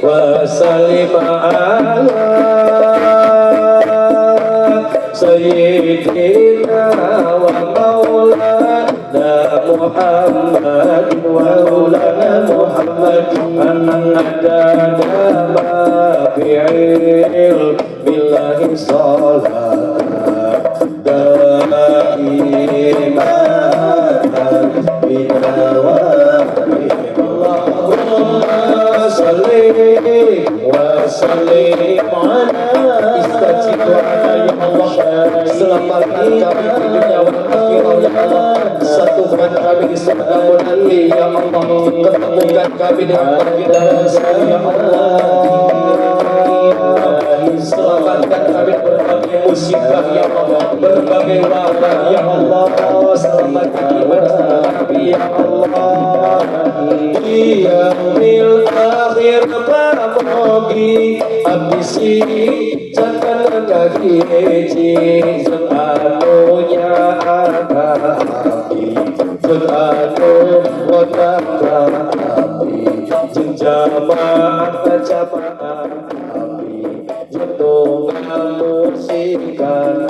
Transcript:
Wa sallim ala sayyidina wa maulana Muhammad wa maulana Muhammad adada ma fi ilmillahi salat daimatan bidawami. Allahumma salli wa sallim ala. Istajib doa, ya Allah. Selamatkan kami di dunia wal akhirah, ya Allah. Satukan kami di surga nanti, ya Allah. Ketemukan kami dengan baginda Rasul, ya Allah. Selamatkan kami berbagai musibah, ya Allah, berbagai wabah, ya Allah. Selamatkan ibadah kami, ya Allah. Di yaumil akhir pamogi abdi jangan kaki jeung anu nyaah abdi, jeung anu ngotak abdi, jeung jamaah jamaah abdi, jeung nu ngamusikan.